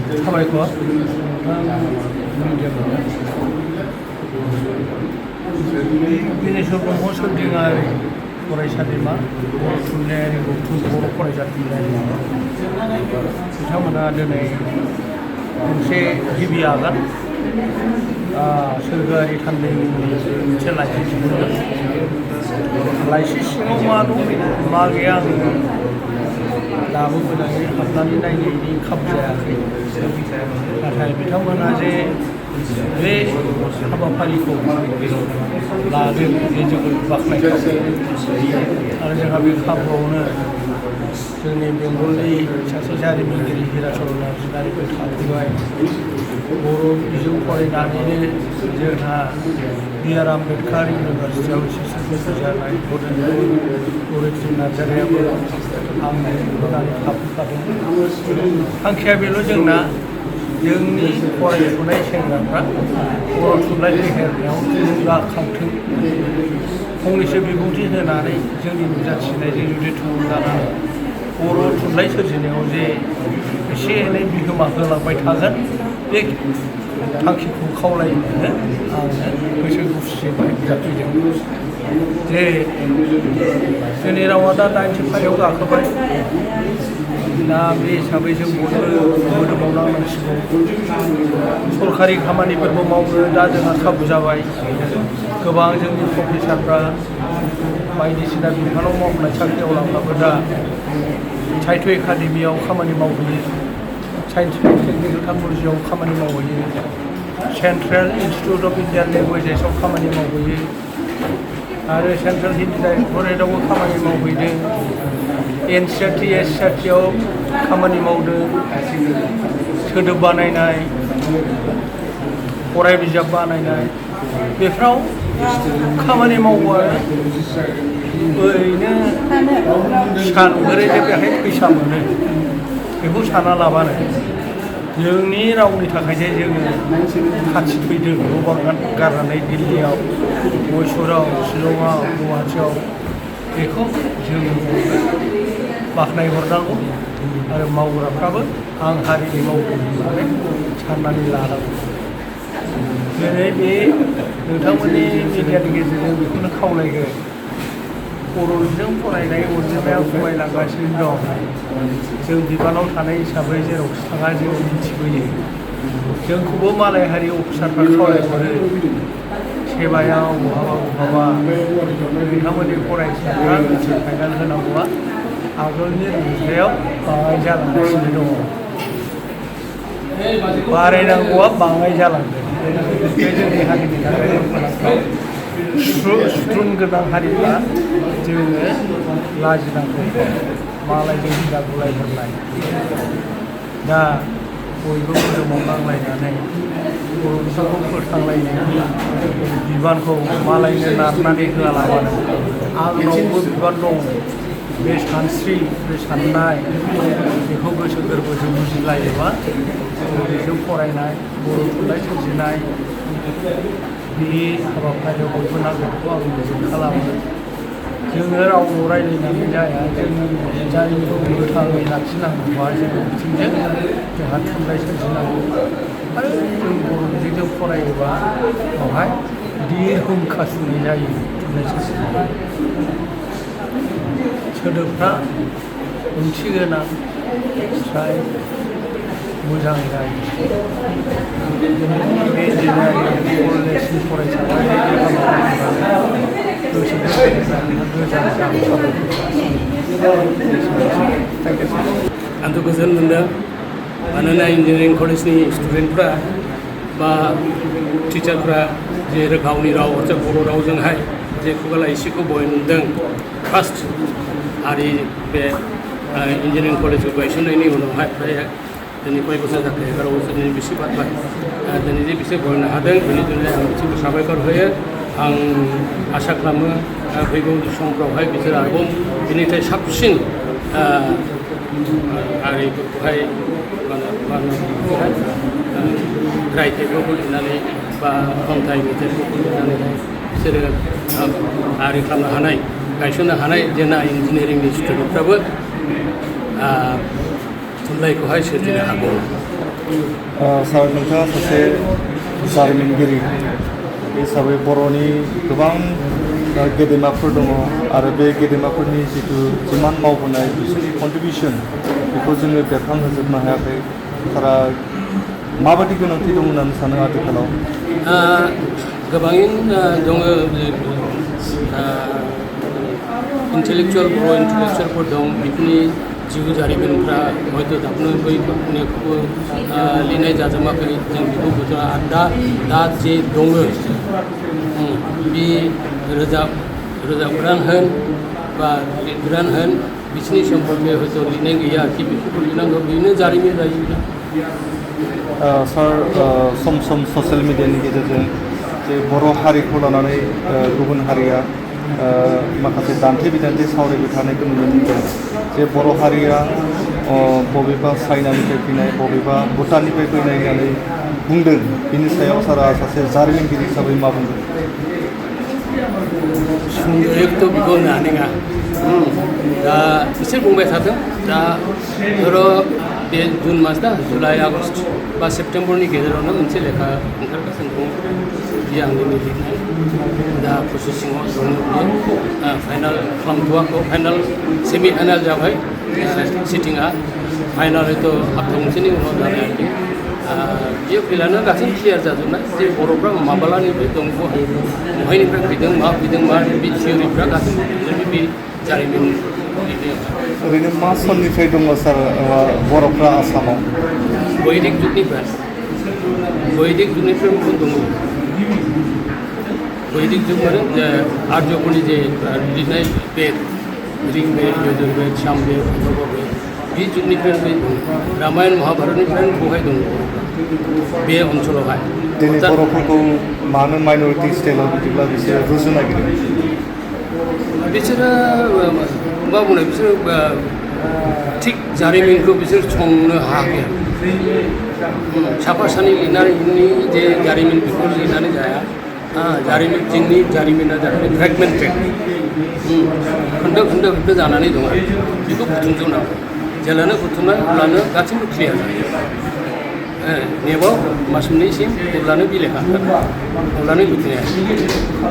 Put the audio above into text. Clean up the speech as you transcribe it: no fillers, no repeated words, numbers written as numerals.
साबायखर बिनेश्वर ब्रह्म सोरजिङारि फरायसालिमा बर' थुनलाइयारि गौथुम बर' फरायसा थुनलाइयारि बिथांमोना दिनै मोनसे गिबि आगान सोरगोआरि थान्दैनि मोनसे लाइसि दिहुनदों। लाइसि सिङाव मा दं मा गैया आङो दाबो मोजाङै हाबनानै नायनायनि खाबु जायाखै। नाथाय बिथांमोना जे बे हाबाफारिखौ लादों बे जोबोद बाख्नायथाव आरो जोंहा बे खाबुआवनो जोंनि बेंगलनि सासे जारिमिनगिरि हिराचन्द्र नार्जीनिफ्राय थाफैबाय। बर' बिजों फरायनानैनो जोंहा बि.आर. आम्बेडकार इउनिभारसिटियाव एसिस्टेन्ट जानाय बरुद्र नार्जारियाबो आंनो नुनानै थाफैखादों। थांखिया बेल' जोंना जोंनि फरायफुनाय सेंग्राफ्रा बर' थुनलाइ फेहेरनायाव थुलुंगाखांथों, फंनैसो बिबुंथि होनानै जोंनि नुजाथिनायजों जुदि थुलुंगानानै बर' थुनलाइ सोरजिनायाव जे एसे एनै बिहोमा होलांबाय थागोन, बे थांखिखौ खावलायनो आङो गोसो खुसियै जाफैदों। जे जोंनि रावा दा 90 फारियाव गाखोबाय। दा बे हिसाबै जों बयबो मोदोमाव नांनांसिगौ। सरकारि खामानिफोरबो मावनो दा जोंहा खाबु जाबाय। गोबां जोंनि प्रफेसारफ्रा बायदिसिना बिफानाव मावनाय साख्रिआवलाफ्राबो दा साहित्य एकाडेमियाव खामानि मावहैयो, साइन्टिफिक टेक्निकेल टेक्न'लजियाव खामानि मावहैयो, सेन्ट्रेल इन्सटिटिउट अफ इन्डियान लेंगुवेजेसआव खामानि मावहैयो आरो सेन्ट्रेल हिन्दी डाइरेक्टरेटआवबो खामानि मावहैदों, NCERT SCERTआव खामानि मावदों, सोदोब बानायनाय, फराय बिजाब बानायनाय बेफ्राव खामानि मावो आरो ओरैनो ओरैनो बेहाय फैसा मोनो बेखौ साना लाबानो जोंनि रावनि थाखाय जे जोङो खाथि फैदों न' बां गारनानै दिल्लीयाव, मैसुराव, शिलंआव, गुवाहाटियाव, बेखौ जोङो बाख्नायहरनांगौ आरो मावग्राफ्राबो आं हारिनि मावगिरि होननानै साननानै लानांगौ। दिनै बे नोंथांमोननि मिडियानि गेजेरजों बेखौनो खावलायगोन, बर'जों फरायनाय अनजिमाया खमायलांगासिनो दं। जों बिबानाव थानाय हिसाबै जेरावखि थाङा जों मिथिबोयो। जोंखौबो मालाय हारि अफिसारफ्रा खावलायहरो सेबायाव बहाबा नोंथांमोननि फरायसाफ्रा मेट्रिक फाइनाल होनांगौआ आगोलनि रुजुनायाव बाङाय जालांगासिनो दङ, बारायनांगौआ बाङाय जालांदों। बे जोंनि हारिनि थाखाय दुखुनांथाव। सुथुर गोनां हारिफ्रा जोङो लाजिनांगौ, मालायजों हिदा गुलाय हरनाय। दा बयबो मोदोमाव नांलायनानै बर'फोरखौ फोथांलायनायनि बिबानखौ मालायनो नारनानै होआलाबानो आंनावबो बिबान दं, बे सानस्रि बे साननाय बेखौ गोसो गोरबोजों बुजिलायोबा बर'जों फरायनाय, बर' थुनलाइ सोरजिनाय बे हाबाफारियाव बयबो नांगौखौ आं मिजिं खालामो। जोङो रावल' रायज्लायनानै जाया, जोंनि जारिमिनखौ गोथाङै लाखिनांगौबा जोङो बिथिंजों जोंहा थुनलाइ सोरजिनांगौ आरो जों बर' बिजोंजों फरायोबा बेवहाय दिरहुम खासुनाय जायो। थुनलाइ सोरजिनाय सोदोबफ्रा ओंथि गोनां फ्राय मोजां जायो। बे जिल्लानि कलेजनि फरायसाफोरनि आंथ' गोजोन मोनदों, मानोना इन्जिनियारिं कलेजनि स्टुडेन्टफ्रा बा टिचारफ्रा जे गावनि राव अर्थात बर' रावजोंहाय जे खुगा लाइसिखौ बयनदों। फार्स्ट हारि बे इन्जिनियारिं कलेजखौ गायसननायनि उनावहाय फ्राय दिनै कय बोसोर जाखो, 11 बोसोर दिनै बेसे बारबाय। दिनै जे बिसोर बयनो हादों बेनि थाखाय आं बिसोरखौ साबायखर होयो। आं आसा खालामो फैगौ समफ्रावहाय बिसोर आरोबाव बिनिफ्राय साबसिन आरिफोरखौहाय रायथाइफोरखौ लिरनानै बा खन्थाइ मेथाइफोरखौ लिरनानैहाय बिसोरो आरि खालामनो हानाय, गायसननो हानाय जेना इन्जिनियारिंनि स्टुडेन्टफ्राबो थुनलाइखौहाय सोरजिनो हागौ। सार नोंथाङा सासे जारिमिनगिरि हिसाबै बर'नि गोबां गेदेमाफोर दङ आरो बे गेदेमाफोरनि जिथु जिमान मावबोनाय बिसोरनि कन्ट्रिबिउसन बेखौ जोङो बेरखांहोजोबनो हायाखै सारा माबायदि गोनांथि दं होननानै सानो आथिखालाव गोबाङैनो दङ इन्टेलेक्चुवेल बर' इन्टेलेक्चुवेलफोर दं बेफोरनि जिउ जारिमिनफ्रा हयथ' दाबो बैखौबो लिरनाय जाजोबाखै जों बेखौ बुझा दा जे दङ बे रोजाबग्रा होन बा लिरग्रा होन बिसोरनि सम्पर्के हयथ' लिरनाय गैया कि बेफोरखौ लिरनांगौ बेनो जारिमिन जायो सार सम सम ससियेल मिडियानि गेजेरजों जे बर' हारिखौ लानानै गुबुन हारिया माखासे दान्थे बिदान्थे सावरायबाय थानायखौ नुनो मोनदों जे बर' हारिया बबेबा चाइनानिफ्राय फैनाय बबेबा भुटाननिफ्राय फैनाय होननानै बुंदों बिनि सायाव सारा सासे जारिमिनगिरि हिसाबै मा बुंदों सुंद'यैथ' बेखौ होनो हानाय नङा दा बिसोर बुंबाय थादों दा धर' बे जुन मास दा जुलाइ आगस्ट बा सेप्तेम्बरनि गेजेरावनो मोनसे लेखा ओंखारगासिनो दं बियो आंनि लिरनाय दा प्रसेसिङाव दङ बियो फाइनाल खालामथ'वाखै फाइनाल सेमि फाइनाल जाबाय सिटिंआ फाइनाल हयथ' हप्ता मोनसेनि उनाव जानाय बियो फैलानो गासैबो क्लियार जाजोबनाय जे बर'फ्रा माबालानिफ्राय दं बहायनिफ्राय फैदों मा बे थियरिफ्रा गासैबो बे जारिमिन ओरैनो मा समनिफ्राय दङ सार बर'फ्रा आसामाव वैदिक जुगनिफ्राय दङ वैदिक जुग माने आर्यफोरनि जे लिरनाय बेद ऋग्वेद यजुर्वेद सामवेद अथर्ववेद बे जुगनिफ्रायनो दं रामायण महाभारतनिफ्रायनो बहाय दं बे ओनसोलावहाय दिनै बर'फोरखौ मानो माइन'रिटि स्टाइलाव बिदिब्ला बिसोरो रुजु नागिरो बिसोरो मा बुंनो बिसोरो थिग जारिमिनखौ बिसोर संनो हायाखै साफा सानै लिरनायनि जे जारिमिन बेखौ लिरनानै जाया जारिमिन जोंनि जारिमिना जाहैबाय फ्रेगमेन्टेड खोन्दो जानानै दङ बेखौ बुथुमजोबनांगौ जेब्लानो बुथुमनाय अब्लानो गासैबो क्लियार जायो नेबाव मास मोननैसिम जेब्लानो बिलेखा अब्लानो बुथुमनाया